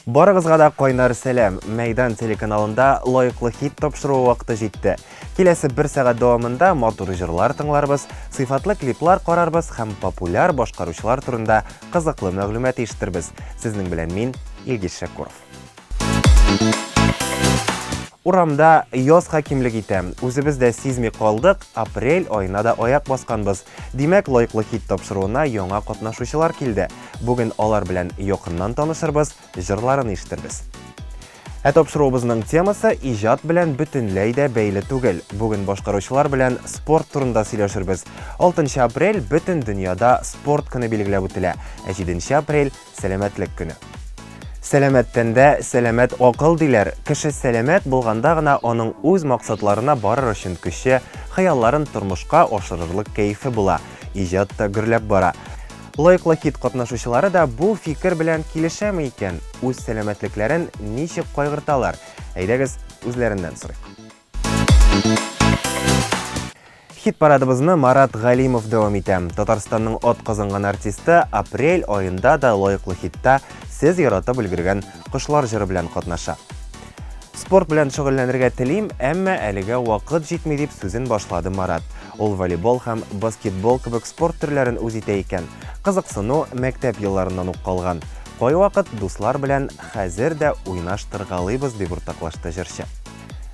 Барыгызга да кайнар сәлам! Мәйдан телеканалында лаеклы хит тапшыруы вакыты җитте. Киләсе бер сәгать дәвамында матур җырлар тыңларбыз, сыйфатлы клиплар карарбыз һәм популяр башкаручылар турында кызыклы мәгълүмат ишетербез. Сезнең белән мин, Илгиз Шәкуров. Урамда яз хакимлек итә. Үзебез дә сизми калдык, апрель аена да аяк басканбыз. Димәк, лаеклы хит тапшыруына яңа катнашучылар килде. Бүген алар белән якыннан танышырбыз, җырларын ишетербез. Ә тапшыруыбызның темасы иҗат белән бөтенләй дә бәйле түгел. Бүген башкаручылар белән спорт турында сөйләшербез. 6 апрель бөтен дөньяда спорт көне билгеләп үтелә, ә 7 апрель сәламәтлек көне. Сәламәт тәндә сәламәт акыл диләр. Кеше сәламәт булганда гына аның үз максатларына барыр өчен көче, хыялларын тормышка ашырырлык кәефе була, иҗат та гөрләп бара. Лаеклы хит катнашучылары да бу фикер белән килешәме икән? Үз сәламәтлекләрен ничек кайгырталар? Әйдәгез, үзләреннән сорыйк. Хит парадыбызны Марат Галимов дәвам итә. Татарстанның ат казанган артисты апрель аенда да лаеклы хитта сез яратып өлгергән Кошлар җыры белән катнаша. Спорт белән шөгыльләнергә телим, әмма әлегә вакыт җитми дип сүзен башлады Марат. Ул волейбол һәм баскетбол кебек спорт төрләрен үз итә икән. Кызыксыну мәктәп елларыннан ук калган. Кайвакыт дуслар белән хәзер дә уйнаштыргалыйбыз, дип уртаклашты җырчы.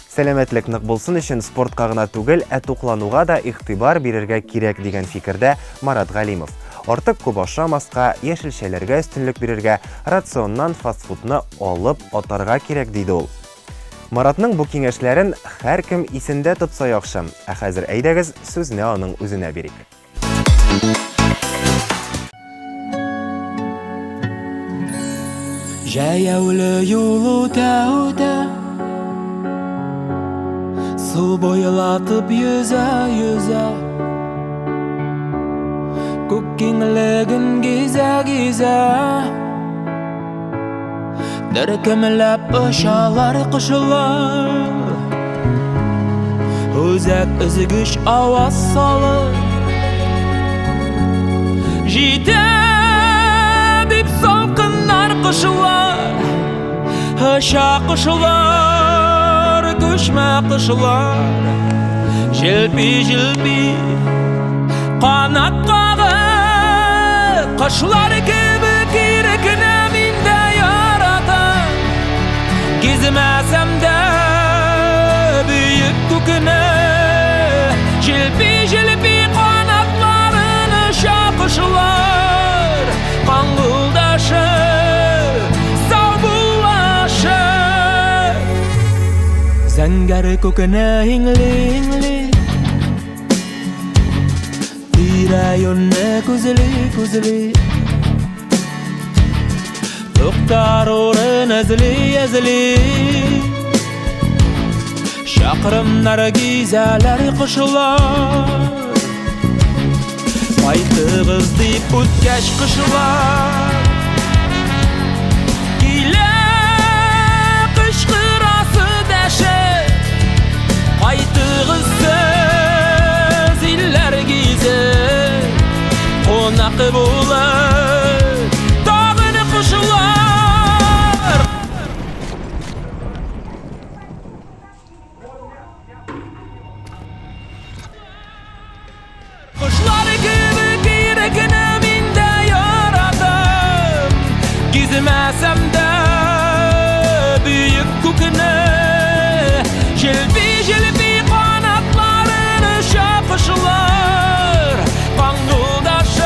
Сәламәтлек нык булсын өчен спортка гына түгел, ә туклануга да игътибар бирергә кирәк дигән фикердә Марат Галимов. Артык күп ашамаска, яшелчәләргә өстенлек бирергә, рационнан фастфудны алып атарга кирәк, диде ул. Маратның бу киңәшләрен һәркем исендә тотса яхшы. Ә хәзер әйдәгез, сүзне аның үзенә бирик. Җәяүле юл үтә үтә Су буйлатып йөзә йөзә Күк киңлеген гизә гизә Төркемләп очалар кошлар Үзәк өзгеч аваз салып Җитә дип салкыннар кошлар Оча кошлар, күчмә кошлар Җилпи-җилпи канат кагып Кошлар кебек ирекне мин дә яратам Гизмәсәм дә бөек күкне Җилпи-җилпи канатларын оча кошлар Каңгылдашып, саубуллашып Зәңгәр күкне иңли-иңли Тирә-юньне күзли-күзли Туктар урын эзли-эзли Чакрымнар гизәләр кошлар Кайтыгыз дип үткәч кышлар Килә кычкырасы дәшеп Кайтыгыз сез илләр гизеп Кунак булып тагын кошлар Кошлар кебек ирекне мин дә яратам Гизмәсәм дә бөек күкне Җилпи-җилпи канатларын оча кошлар Каңгылдашып,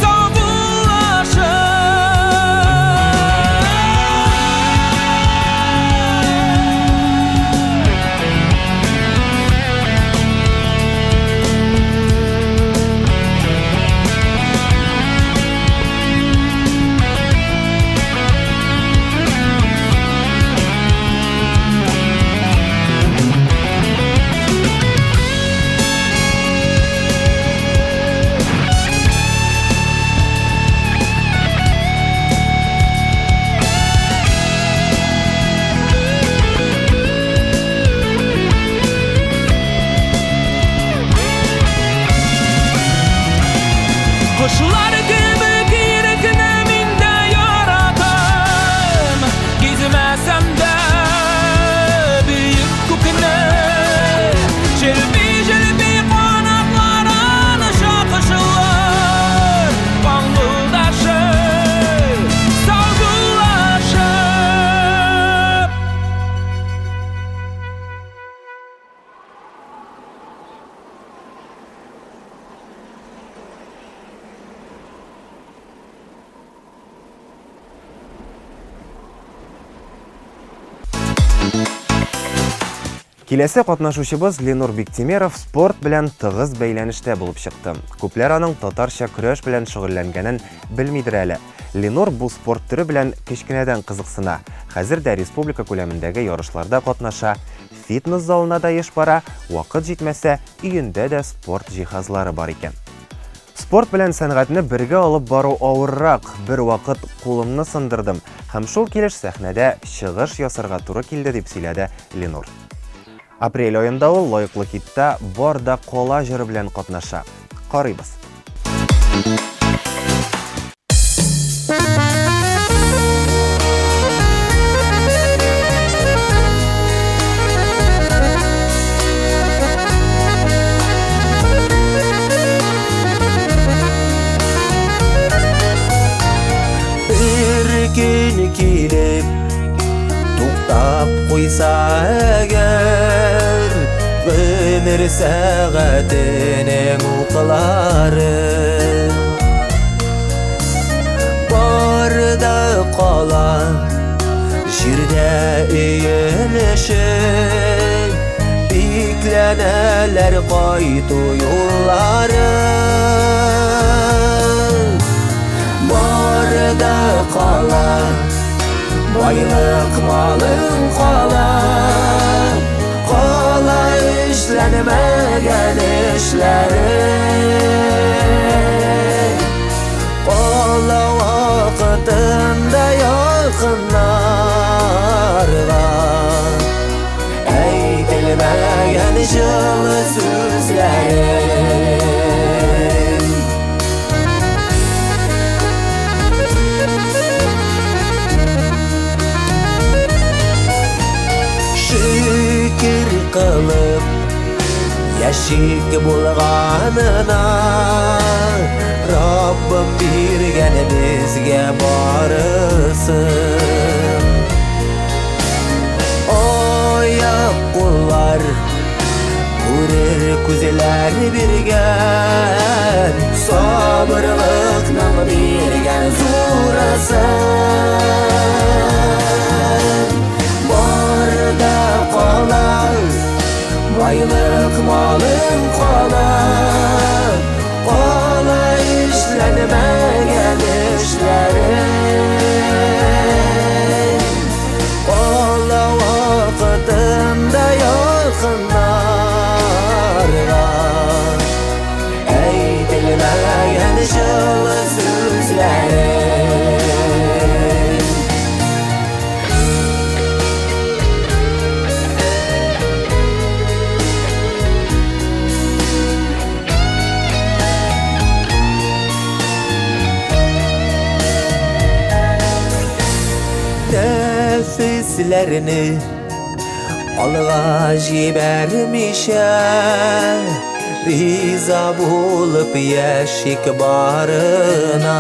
саубуллашып. Киләсе катнашучыбыз Ленур Биктимеров спорт белән тыгыз бәйләнештә булып чыкты. Күпләр аның татарча көрәш белән шөгыльләнгәнен белмидер әле. Ленур бу спорт төре белән кечкенәдән кызыксына. Хәзер дә республика күләмендәге ярышларда катнаша, фитнес залына да еш бара, вакыт җитмәсә, өендә дә спорт җиһазлары бар икән. Спорт белән сәнгатьне бергә алып бару авыррак. Бер вакыт кулымны сындырдым һәм шул килеш сәхнәдә чыгыш ясарга туры килде, дип сөйләде Ленур. Апрель аенда ул лаеклы хитта Бар да кала җыры белән катнаша. Карыйбыз. Бер көн килеп туктап куйса әгәр гомер сәгатенең уклары бар да кала җирдә өелешеп бикләнәләр кайту юллары бар да кала байлык малың кала кала эшләнмәгән эшләрең кала вакытында якыннарга әйтелмәгән җылы сүзләрең. Шөкер кылып яшик булганына Раббым биргән безгә барысын. Аяк куллар күрер күзләр биргән сабырлыкның биргән зурысын. Бар да кала байлык малың кала кала эшләнмәгән эшләрең кала вакытында якыннарга әйтелмәгән җылы сүзләрең. Нәфесләрне алга җибәрмичә риза булып яшик барына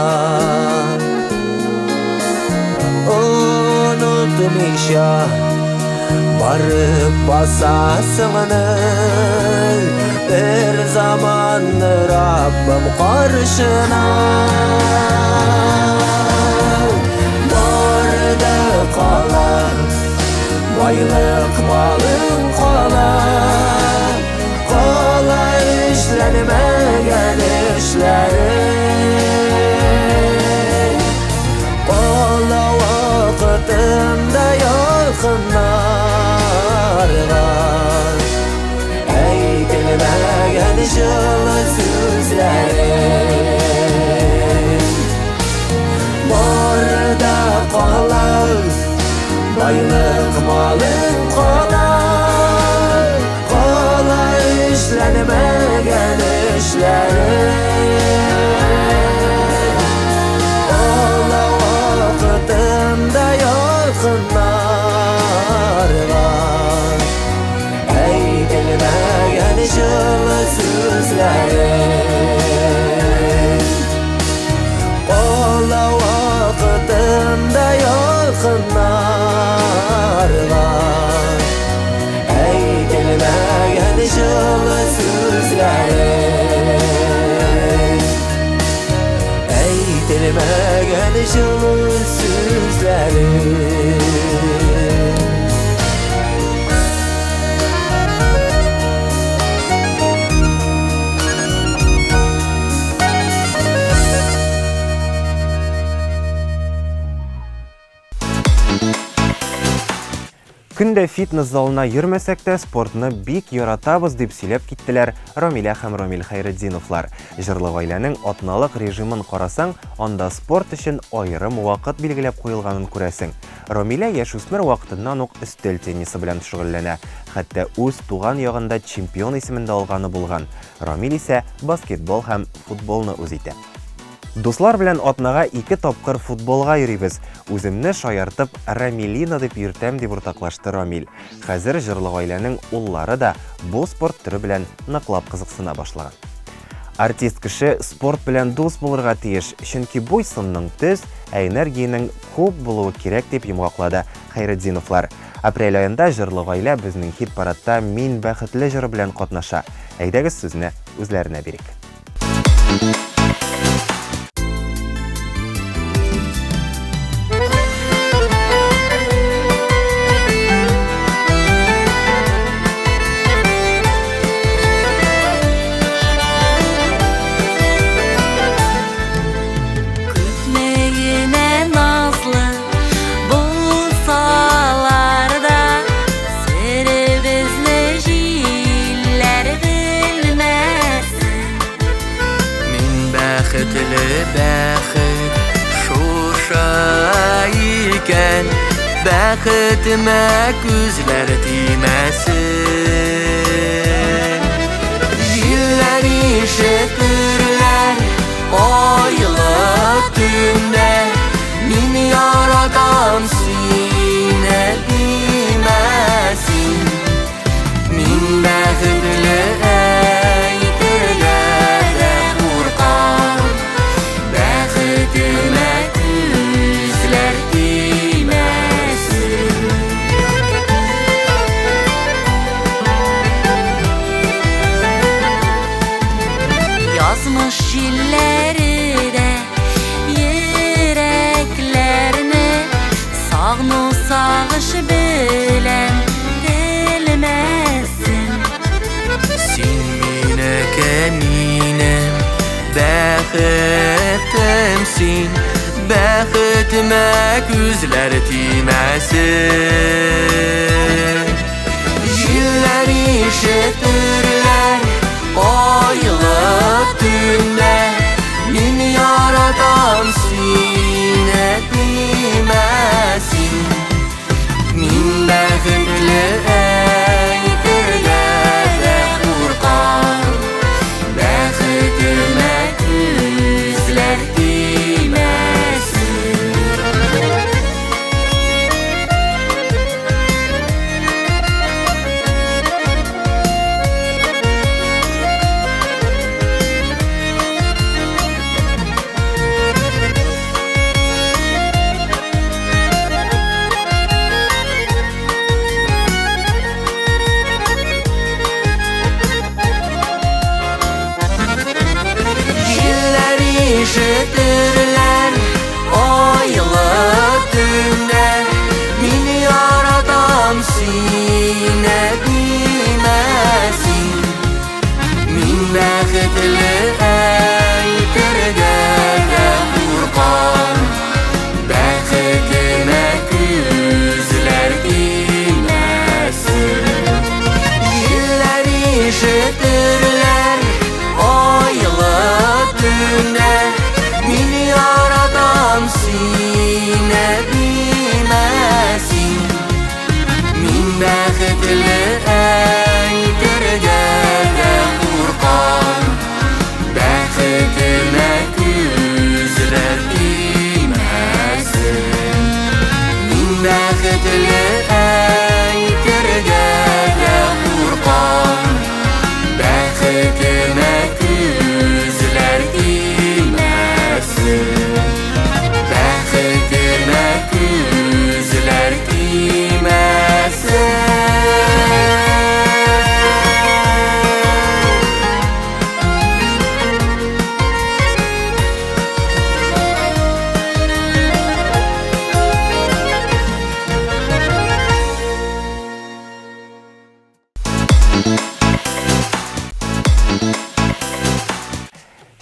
онытмыйча барып басасыңны бер заман Раббым каршына бар да кала байлык малың кала кала эшләнмәгән эшләрең кала вакытында якыннарга әйтелмәгән җылы сүзләрең бар да кала байлык малың кала кала эшләнмәгән эшләрең кала вакытында якыннарга әйтелмәгән җылы сүзләрең кала вакытында якыннарга әйтелмәгән җылы сүзләрең әйтелмәгән җылы сүзләрең. Көн дә фитнес залына йөрмәсәк тә, спортны бик яратабыз, дип сөйләп киттеләр Рамилә һәм Рамил Хәйретдиновлар. Җырлы гаиләнең атналык режимын карасаң, анда спорт өчен аерым вакыт билгеләп куелганын күрәсең. Рамилә яшүсмер вакытыннан ук өстәл теннисы белән шөгыльләнә. Хәтта үз туган ягында чемпион исемен дә алганы булган. Рамил исә баскетбол һәм футболны үз итә. Дуслар белән атнага ике тапкыр футболга йөрибез. Үземне шаяртып Рамилина дип йөртәм, дип уртаклашты Рамил. Хәзер җырлы гаиләнең уллары да бу спорт төре белән ныклап кызыксына башлаган. Артист кеше спорт белән дус булырга тиеш, чөнки буй-сынның төз, ә энергиянең күп булуы кирәк, дип йомгаклады Хәйретдиновлар. Апрель аенда җырлы гаилә безнең хит-парадта Мин бәхетле җыры белән катнаша. Әйдәгез сүзне үзләренә бирик. Күпме назлы булсалар да, Серебезне җилләр белмәсен. Мин бәхетле бәхет шушы икән, Бәхетемә күзләр тимәсен. Җилләр ишетерләр айлы төндә, Мин яратам сине димәсен. Мин бәхетле әйтергә дә куркам, Бәхетемә күзләр тимәсен. Язмыш җилләре дә йөрәкләрне сагыну сагыш белән телмәсен. Син минеке, минем бәхетем син, Бәхетемә күзләр тимәсен. Җилләр ишетерләр айлы төндә, Мин яратам сине димәсен. Мин бәхетле әйтергә дә куркам, Бәхетемә күзләр тимәсен. Җилләр ишетерләр айлы төндә, Мин яратам сине димәсен. Мин бәхетле әйтергә дә куркам, Бәхетемә күзләр тимәсен. Җилләр ишетерләр айлы төндә, Мин яратам сине димәсен. Мин бәхетле әйтергә дә куркам, Бәхетемә күзләр тимәсен. Мин бәхетле әйтергә дә куркам, Бәхетемә күзләр тимәсен. Бәхетемә күзләр тимәсен.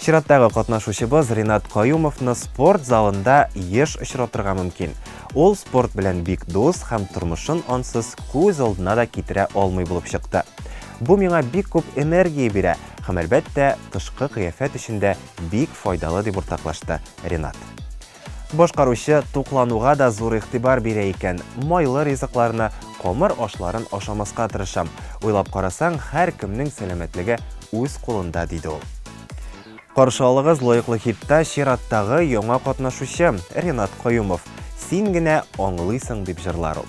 Чираттагы катнашучыбыз Ринат Каюмовны спорт залында еш очратырга мөмкин. Ул спорт белән бик дус һәм тормышын ансыз күз алдына да китерә алмый булып чыкты. Бу миңа бик күп энергия бирә һәм, әлбәттә, тышкы кыяфәт өчен дә бик файдалы, дип уртаклашты Ренат. Башкаручы туклануга да зур игътибар бирә икән. Майлы ризыкларны, камыр ашларын ашамаска тырышам. Уйлап карасаң, һәркемнең сәламәтлеге үз кулында, диде ул. Каршы алыгыз лаеклы хитта чираттагы яңа катнашучы Ренат Каюмов. Син генә аңлыйсың дип җырлар ул.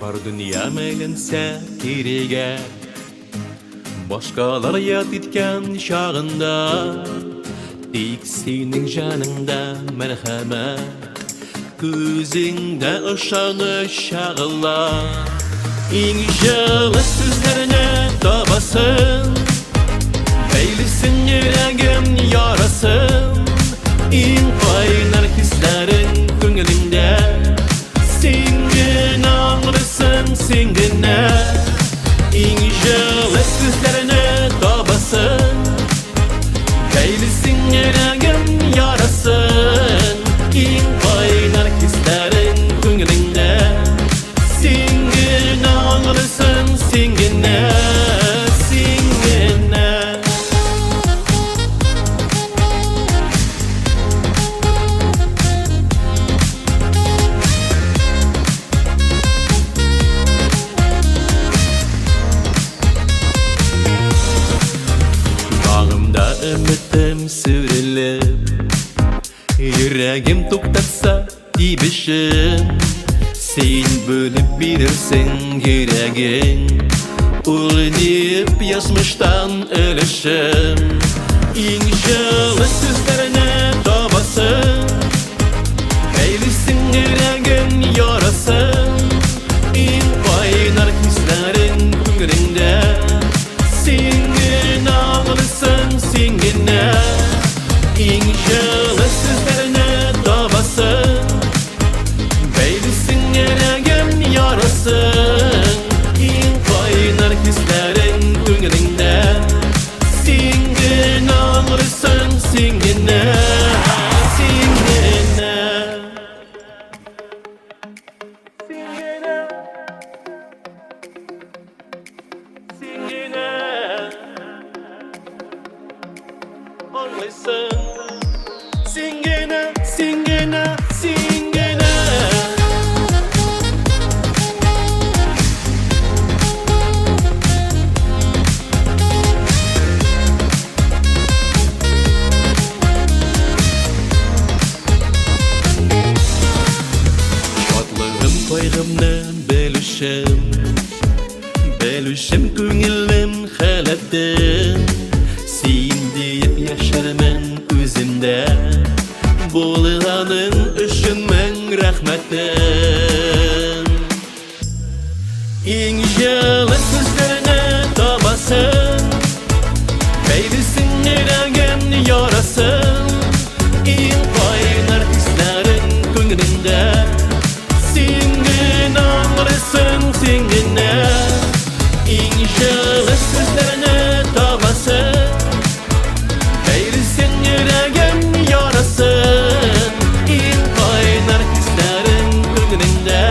Бар дөнья әйләнсә кирегә Башкалар ят иткән чагында Тик синең җаныңда мәрхәмәт Күзеңдә ышаныч чагыла. Иң җылы сүзләрне табасың, Бәйлисең йөрәгем ярасын. Иң кайнар хисләрең күңелеңдә, Син генә аңлыйсың, син генә. Иң җылы сүзләрне табасың, Бәйлисең йөрәгем ярасын. Иң кайнар хисләрең күңелеңдә, Син генә аңлыйсың, син генә, син генә. Таңымда өметем сүрелеп, Йөрәгем туктатса тибешен, Син бүлеп бирерсең йөрәгең, Ул диеп язмыштан өлешем. Иң җылы сүзләрне табасың, Бәйлисең йөрәгем ярасын. Иң кайнар хисләрең күңелеңдә, Син генә аңлыйсың, син генә. Иң җылы сүзләрне табасың, Бәйлисең йөрәгем ярасын. Иң кайнар хисләрең күңелеңдә, Син генә аңлыйсың, син генә, син генә. Син генә, син генә аңлыйсың. Син генә, син генә, син генә. Шатлыгым, кайгымны белүчем, Белүчем күңелем халәтен. Син диеп яшәрмен үземдә, Булганың өчен мең рәхмәтем. Иң җылы сүзләрне табасың, Бәйлисең йөрәгем ярасын. Иң кайнар хисләрең күңелеңдә, Син генә аңлыйсың, син генә. Иң җылы сүзләрне табасың, Бәйлисең йөрәгем ярасын. Иң кайнар хисләрең күңелеңдә,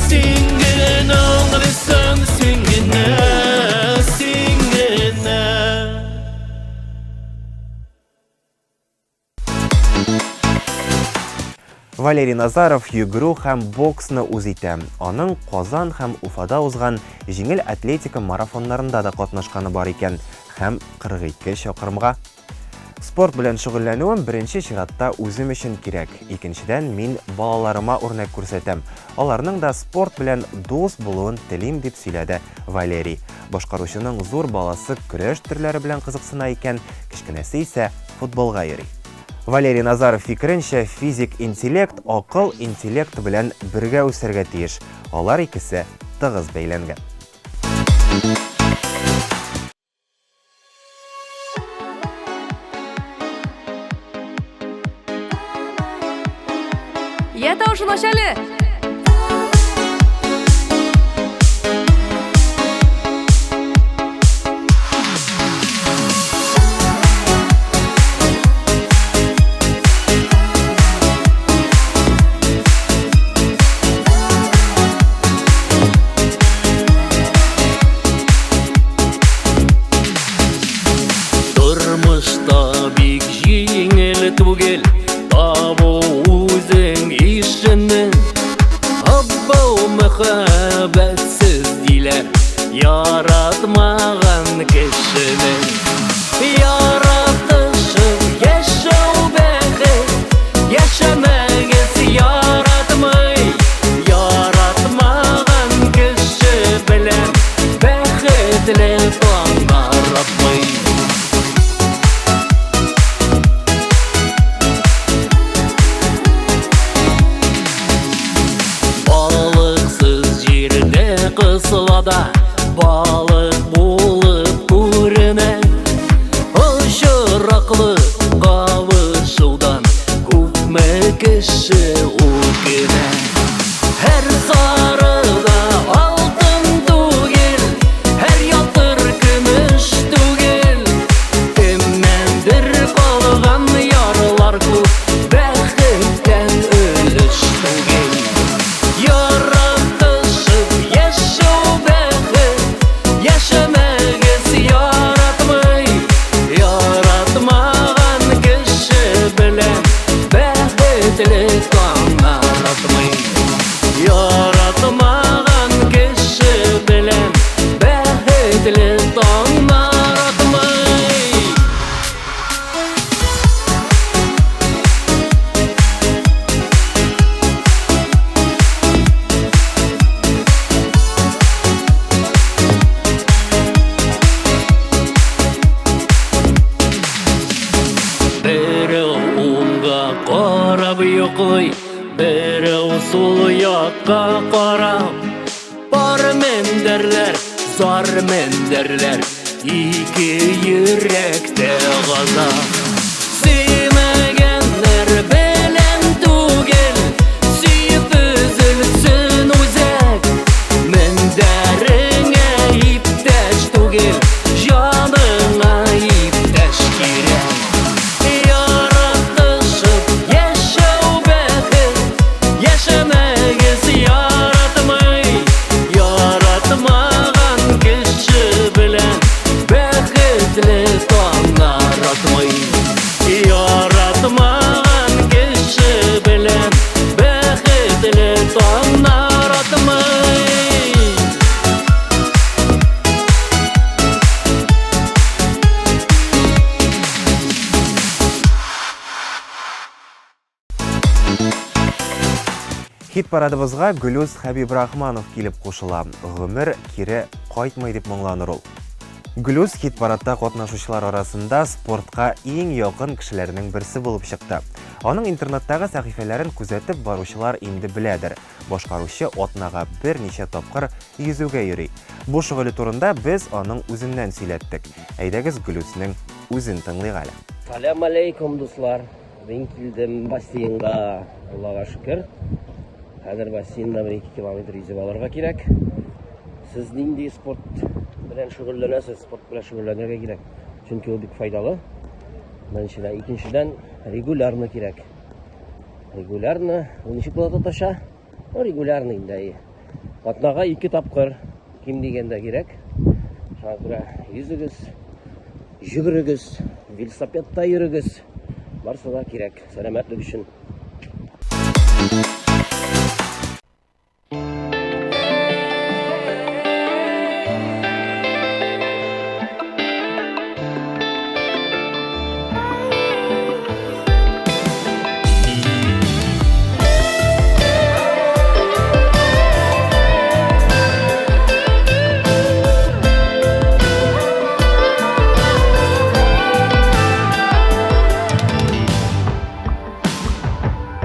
Син генә аңлыйсың, син генә, син генә. Валерий Назаров йөгерү һәм боксны үз итә. Аның Казан һәм Уфада узган җиңел атлетика марафоннарында да катнашканы бар икән һәм 42 чакрымга. Спорт белән шөгыльләнүем беренче чиратта үзем өчен кирәк. Икенчедән, мин балаларыма үрнәк күрсәтәм. Аларның да спорт белән дус булуын телим, дип сөйләде Валерий. Башкаручының зур баласы көрәш төрләре белән кызыксына икән, кечкенәсе исә футболга йөри. Валерий Назаров фикеренчә, физик интеллект акыл интеллекты белән бергә үсәргә тиеш. Алар икесе тыгыз бәйләнгән. Йә тавышын ач әле! Тормышта бик җиңел түгел табу үзең ишене. Абау мәхәббәтсез диләр яратмаган кешене. Яратышып яшәү бәхет, яшәмәгез яратмый. Яратмаган кеше белән бәхетле таңнар атмый. Балыксыз җирдә кысылада балык булып күренә. Очраклы кавышудан күпме кеше үкенә. Һәр сарыда алтын түгел, һәр ялтыр көмеш түгел. Кемнәндер калган ярлар күп, бәхеттән өлеш түгел. Яратышып яшәү бәхет, яшәмәгез яратмый. Яратмаган кеше белән бәхетле таңнар атмый. Яратмаган кеше белән бәхетле таңнар атмый. Берәү уңга карап йоклый, берәү сул якка карап. Пар мендәрләр, зар мендәрләр, ике йөрәктә газап. Сөймәгәннәр белән түгел, сөеп өзелсен үзәк. Мендәреңә иптәш түгел, җаныңа иптәш кирәк. Яратышып яшәү бәхет, яшәмәгез яратмый. Яратмаган кеше белән бәхетле таңнар атмый. Яратмаган кеше белән бәхетле таңнар атмый. Хит парадыбызга Гөлүс Хәбибрахманов килеп кушыла. Гомер кире кайтмый дип моңланыр ул. Гөлүс хит парадта катнашучылар арасында спортка иң якын кешеләрнең берсе булып чыкты. Аның интернеттагы сәхифәләрен күзәтеп баручылар инде беләдер. Башкаручы атнага берничә тапкыр йөзүгә йөри. Бу шөгыле турында без аның үзеннән сөйләттек. Әйдәгез Гөлүснең үзен тыңлыйк әле. Салям алейкум, дуслар. Мин килдем бассейнга, Аллага шөкер. Хәзер бассейнда 1-2 километр йөзеп алырга кирәк. Сез нинди спорт белән шөгыльләнәсез? Спорт белән шөгыльләнергә кирәк. Чөнки ул бик файдалы. Беренчедән, икенчедән, регулярно кирәк. Регулярно, ул ничек була татарча? Ну, регулярно инде, әйе. Атнага 2 тапкыр ким дигәндә кирәк. Шуңа күрә йөзегез, йөгерегез, велосипедта йөрегез. Барысы да кирәк сәламәтлек өчен.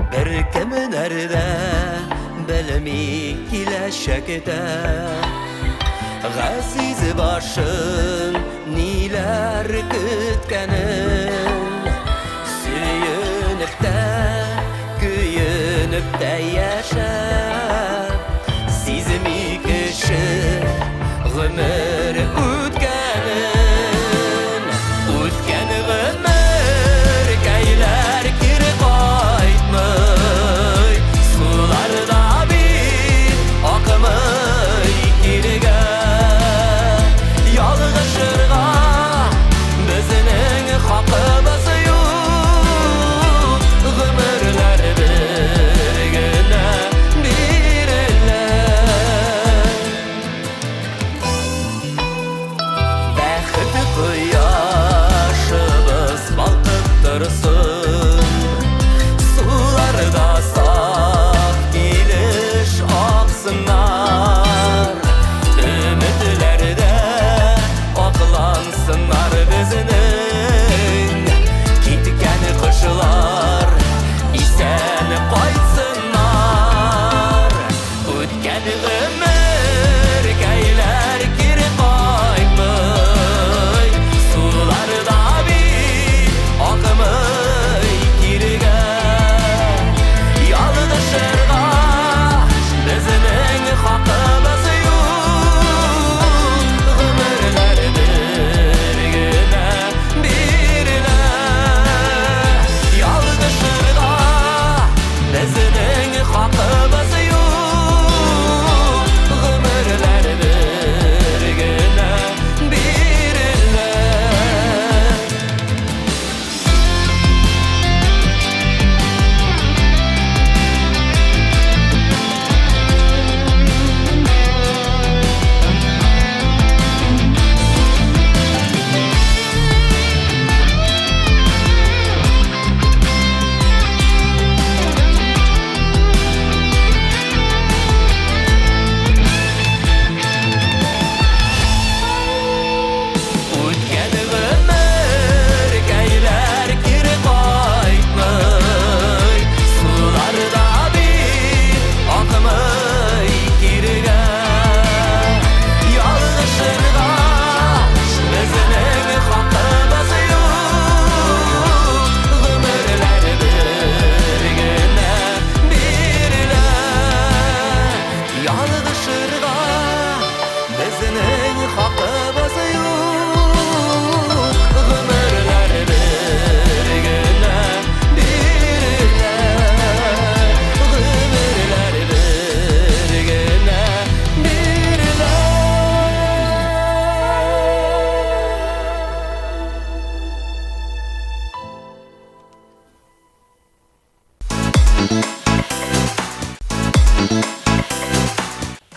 Беркемнәр дә белми киләчәктә Газиз башын ниләр көткәнен Сөенеп тә, көенеп тә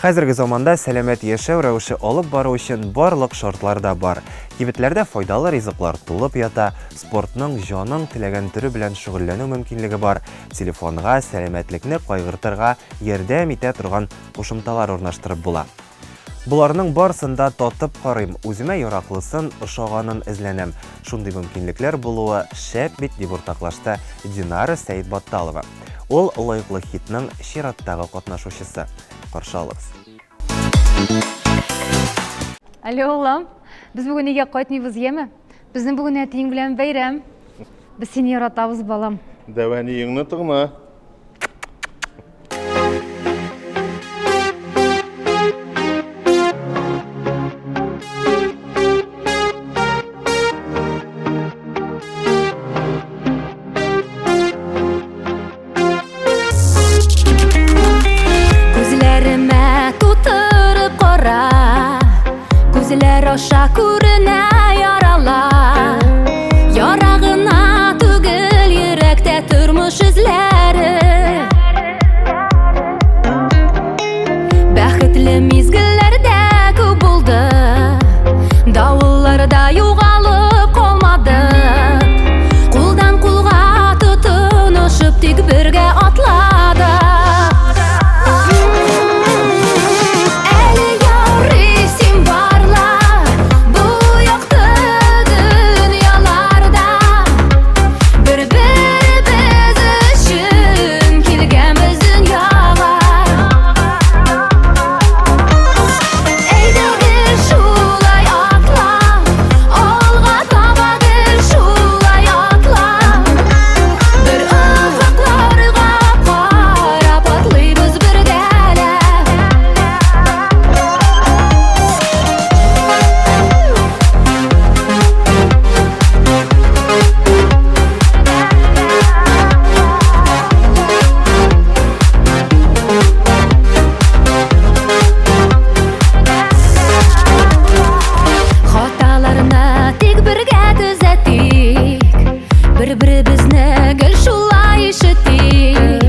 Хәзерге заманда сәламәт яшәү рәвеше алып бару өчен барлык шартлар да бар. Кибетләрдә файдалы ризыклар тулып ята, спортның җаның теләгән төре белән шөгыльләнү мөмкинлеге бар, телефонга сәламәтлекне кайгыртырга ярдәм итә торган кушымталар урнаштырып була. Боларның барысын да татып карыйм, үземә яраклысын, ошаганын эзләнәм. Шундый мөмкинлекләр булуы шәп бит, дип уртаклашты Динара Сәетбатталова. Ул лаеклы хитның чираттагы катнашучысы. Каршы алыгыз. Алло, улым. Без бүген өйгә кайтмыйбыз, яме? Безнең бүген әтиең белән бәйрәм. Без сине яратабыз, балам. Дәвәниеңне тыңла. Күзләремә тутырып кара, Күзләр аша күренә яралар. Яра гына түгел йөрәктә тормыш эзләре. Бәхетле мизгелләр дә күп булды, Давылларда югалып калмадык. Кулдан кулга тотынышып тик бергә атладык. Әле ярый син барла бу якты дөньяларда. Бер-беребез өчен килгәнбез дөньяга. Әйдә гел шулай атла, алга таба гел шулай атла. Бер офыкларга карап атлыйбыз бергәләп. Хаталарны тик бергә төзәтик, Бер-беребезне гел шулай ишетик.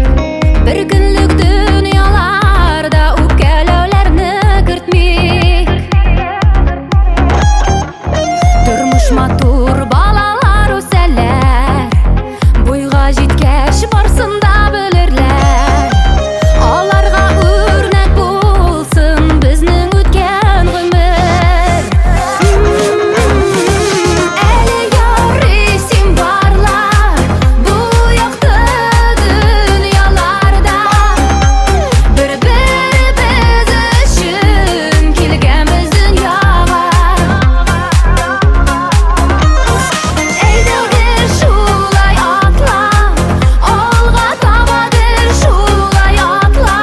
Бер көнлек дөньяларда үпкәләүләрне кертмик. Тормыш матур, балалар үсәләр. Буйга җиткәч барсын да белерләр. Аларга үрнәк булсын безнең үткән гомер. Әле ярый син барла бу якты дөньяларда. Бер-беребез өчен килгәнбез дөньяга. Әйдә гел шулай атла, алга таба гел шулай атла.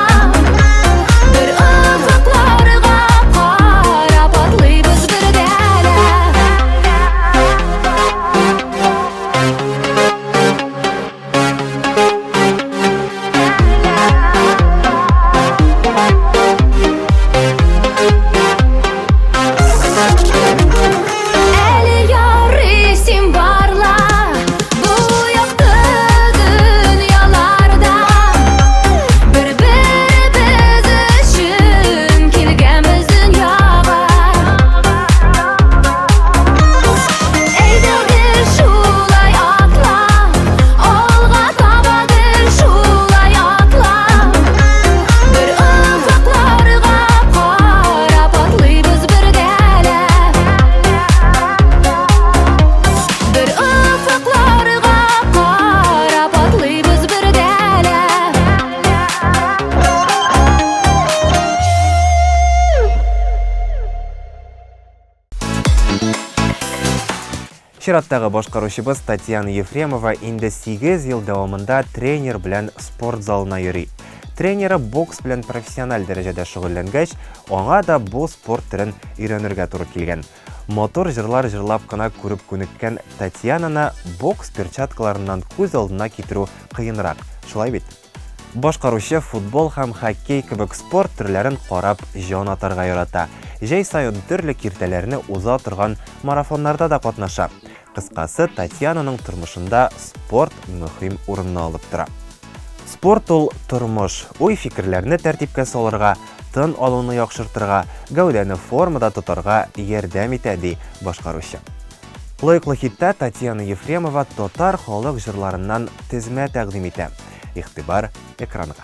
Бер офыкларга карап атлыйбыз бергәләп. Әле ярый син барла бу якты дөньяларда. Бер-беребез өчен килгәнбез дөньяга. Әйдә гел шулай атла, алга таба гел шулай атла. Бер офыкларга карап атлыйбыз бергәләп. Бер офыкларга карап атлыйбыз бергәләп. Чираттагы башкаручыбыз Татьяна Ефремова инде 8 ел дәвамында тренер белән спорт залына йөри. Тренеры бокс белән профессиональ дәрәҗәдә шөгыльләнгәч, аңа да бу спорт төрен өйрәнергә туры килгән. Матур җырлар җырлап кына күреп күнеккән Татьянаны бокс перчаткаларыннан күз алдына китерү кыенрак, шулай бит? Башкаручы футбол һәм хоккей кебек спорт төрләрен карап җан атарга ярата. Җәй саен төрле киртәләрне уза торган марафоннарда да катнаша. Кыскасы, Татьянаның тормышында спорт мөһим урынны алып тора. Спорт ул тормыш, уй-фикерләрне тәртипкә салырга, тын алуны яхшыртырга, гәүдәне формада тотарга ярдәм итә, ди башкаручы. Лаеклы хитта Татьяна Ефремова татар халык җырларыннан тезмә тәкъдим итә. Игътибар экранга.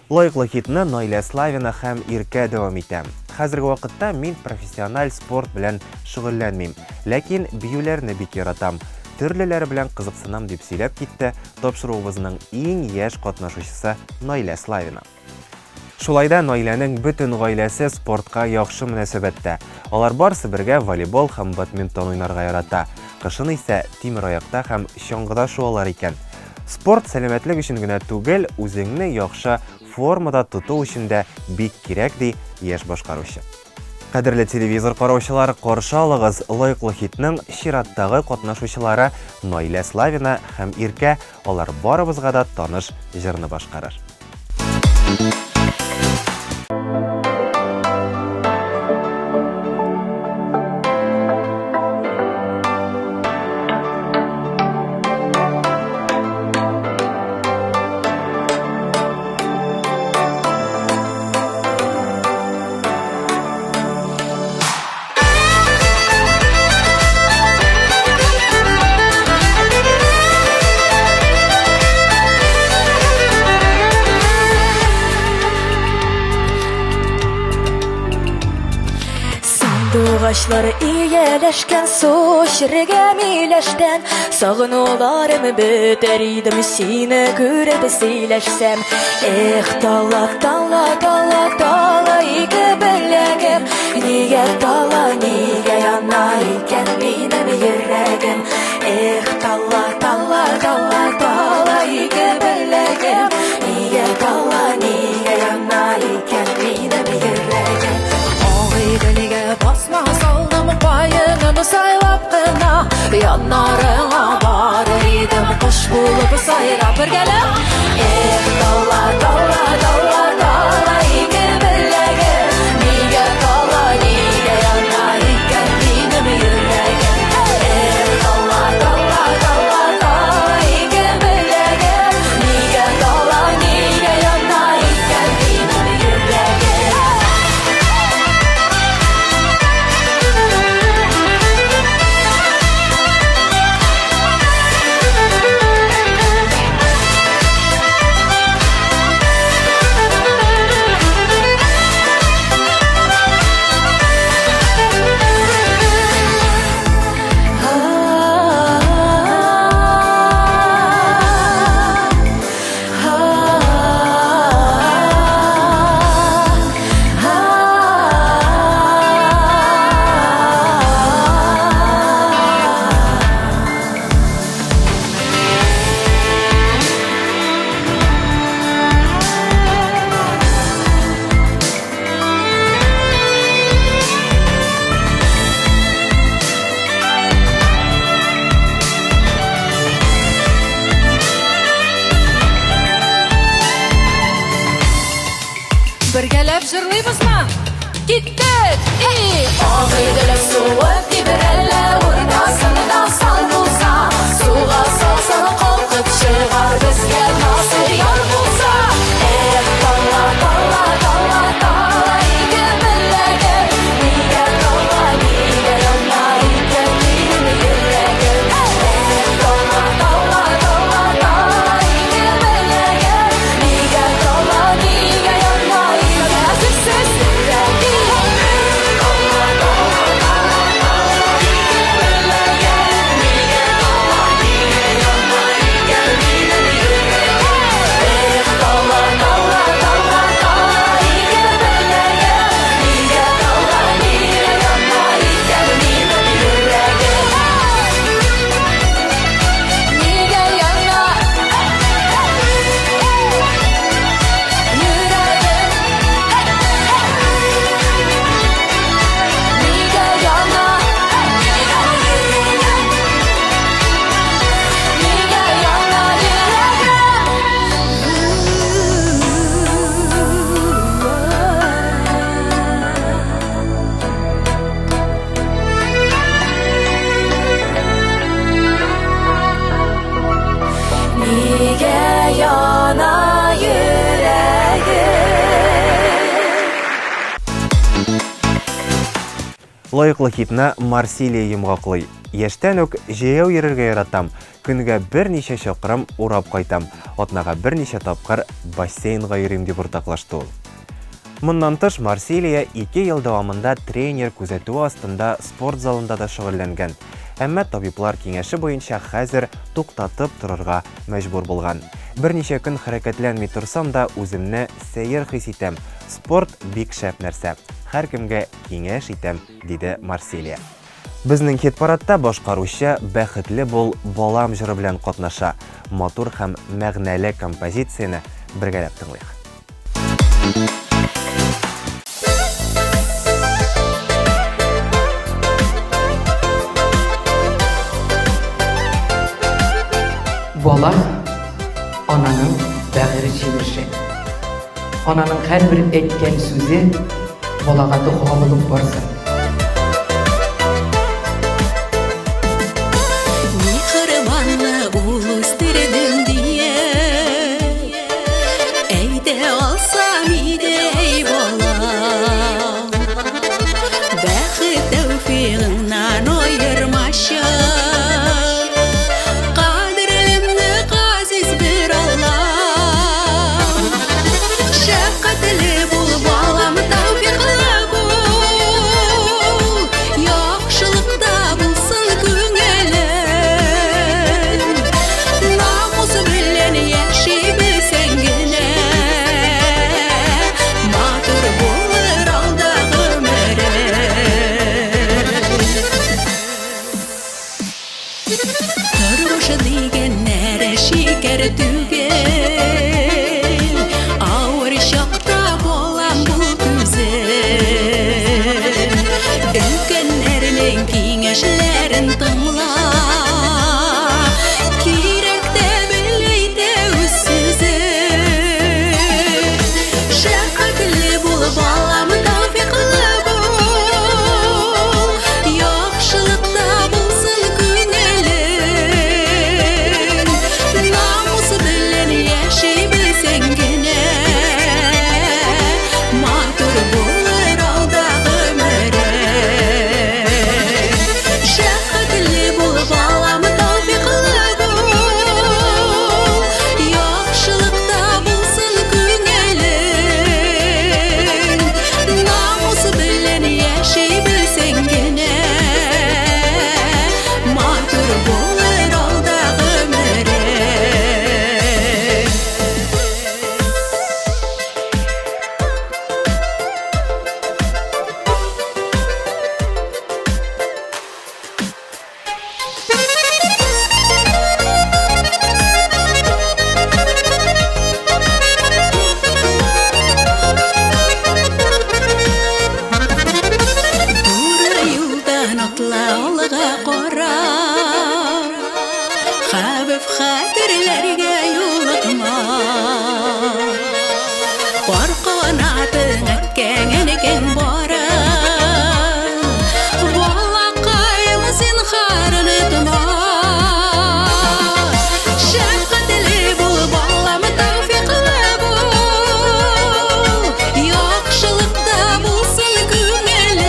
Лаеклы хитны Наилә Славина һәм Иркә дәвам итә. Хәзерге вакытта мин профессиональ спорт белән шөгыльләнмим, ләкин биюләрне бик яратам. Төрлеләре белән кызыксынам, дип сөйләп китте тапшыруыбызның иң яшь катнашучысы Наилә Славина. Шулай да Наиләнең бөтен гаиләсе спортка яхшы мөнәсәбәттә. Алар барысы бергә волейбол һәм бадминтон уйнарга ярата. Кышын исә тимераякта һәм чаңгыда шуалар икән. Спорт сәламәтлек өчен генә түгел, үзеңне яхшы формада тоту өчен дә бик кирәк, ди яшь башкаручы. Кадерле телевизор караучылар, каршы алыгыз лаеклы хитның чираттагы катнашучылары Наилә Славина һәм Иркә, алар барыбызга да таныш җырны башкарыр. Агачлар ияләшкән су эчәргә миләштән. Сагынуларым бетәр идем сине күреп сөйләшсәм. Эх, тала, тала, тала, тала ике беләгем. Нигә тала, нигә яна икән минем йөрәгем? Эх, тала, тала, тала, тала ике беләгем. Нигә тала, нигә яна икән минем йөрәгем? Агыйделгә басма салдым, каегым сайлап кына. Яннарыңа барыр идем, кош булып сайрап бергәләп. Эх, тала, тала, тала, тала ике беләгем. Нигә тала, нигә яна икән минем йөрәгем? Эх, тала, тала, тала, тала ике беләгем. Нигә тала, нигә яна икән минем йөрәгем? Бергәләп җырлыйбызмы? Киттек! И! Агыйдел суы тибрәлә, уртасында сал булса, суга салсаң калкып чыгар безгә насыйп яр булса. Эх, тала, тала, тала, тала ике беләгем. Нигә тала, нигә яна икән минем йөрәгем? Эх, тала, тала, тала, тала ике беләгем. Нигә тала, нигә яна икән әзерсез йөрәгем? Тала, тала, тала, тала ике беләгем. Нигә тала, нигә яна икән минем йөрәгем? Эх, тала, тала, тала, тала ике беләгем. Нигә тала, нигә яна икән минем йөрәгем? Нигә яна йөрәгем? Нигә яна? Нигә яна йөрәгем? Нигә яна йөрәгем? Лаеклы хитны Марсилия йомгаклый. Яшьтән үк җәяү йөрергә яратам. Көнгә берничә чакрым урап кайтам. Атнага берничә тапкыр бассейнга йөрим, дип уртаклашты ул. Моннан тыш, Марсилия 2 ел дәвамында тренер күзәтүе астында спорт залында да шөгыльләнгән. Әмма табиблар киңәше буенча хәзер туктатып торырга мәҗбүр булган. Берничә көн хәрәкәтләнми торсам да, үземне сәер хис итәм. Спорт бик шәп нәрсә. Һәркемгә киңәш итәм, диде Марсилия. Безнең хит-парадта башкаручы Бәхетле бул, балам җыры белән катнаша. Матур һәм мәгънәле композицияне бергәләп тыңлыйк. Бала ананың бәгыре җимеше. Ананың һәрбер әйткән сүзе балага дога булып барсын. Миһербанлы ул үстердем дия, Әйтә алсам иде, әй балам. Бәхет тәүфыйгыңнан аермачы. Кадерлемне газиз бер Аллам. Шәфкатьле бул, балам, тәүфыйклы бул. Тормыш дигәннәре шикәр түгел, Авыр чакта балам бул түзем. Өлкәннәрнең киңәшләрен тыңла, Кирәк тә бел әйтә үз сүзен. Шәфкатьле бул, балам, тәүфикълы бул, Яхшылыкта булсын күңелең. Намус белән яши белсәң генә, Матур булыр алда гомерең. Шәфкатьле бул, балам, тәүфикълы бул, Яхшылыкта булсын күңелең. Намус белән яши белсәң генә, Матур булыр алда гомерең. Туры юлдан атла алга кара, Хәвеф хәтерләргә юлыкма. Пар канатың әткәң әнкәң бара, Балакаем, зинһар онытма. Шәфкатьле бул, балам, тәүфикълы бул, Яхшылыкта булсын күңелең.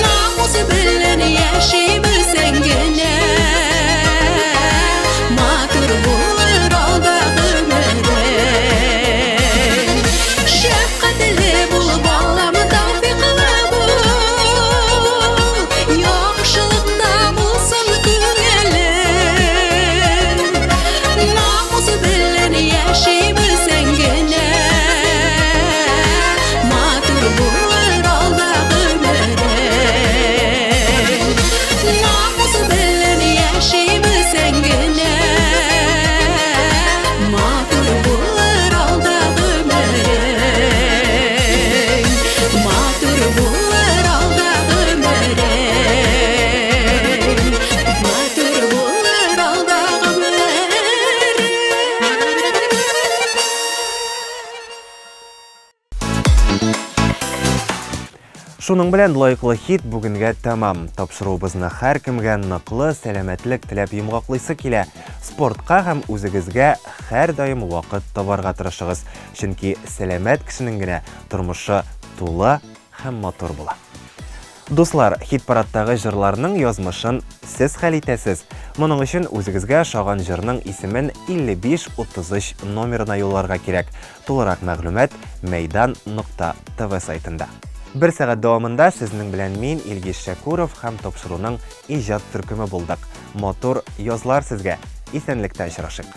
Намус белән яши белсәң генә, Матур булыр алда гомерең. Шәфкатьле бул, балам, тәүфикълы бул, Яхшылыкта булсын күңелең. Намус белән яши белсәң генә, Матур булыр алда гомерең. Намус белән яши белсәң генә, Матур булыр алда гомерең. Матур булыр алда гомерең. Матур булыр алда гомерең. Шуның белән лаеклы хит бүгенгә тәмам. Тапшыруыбызны һәркемгә ныклы сәламәтлек теләп йомгаклыйсы килә. Спортка һәм үзегезгә һәрдаим вакыт табарга тырышыгыз. Чөнки сәламәт кешенең генә тормышы тулы һәм матур була. Дуслар, хит-парадтагы җырларның язмышын сез хәл итәсез. Моның өчен үзегезгә ошаган җырның исемен 5533 номерына юлларга кирәк. Тулырак мәгълүмат мәйдан нокта тв сайтында. Бер сәгать дәвамында сезнең белән мин, Илгиз Шәкүров һәм тапшыруның иҗат төркеме булдык. Матур язлар сезгә! Исәнлектә очрашыйк!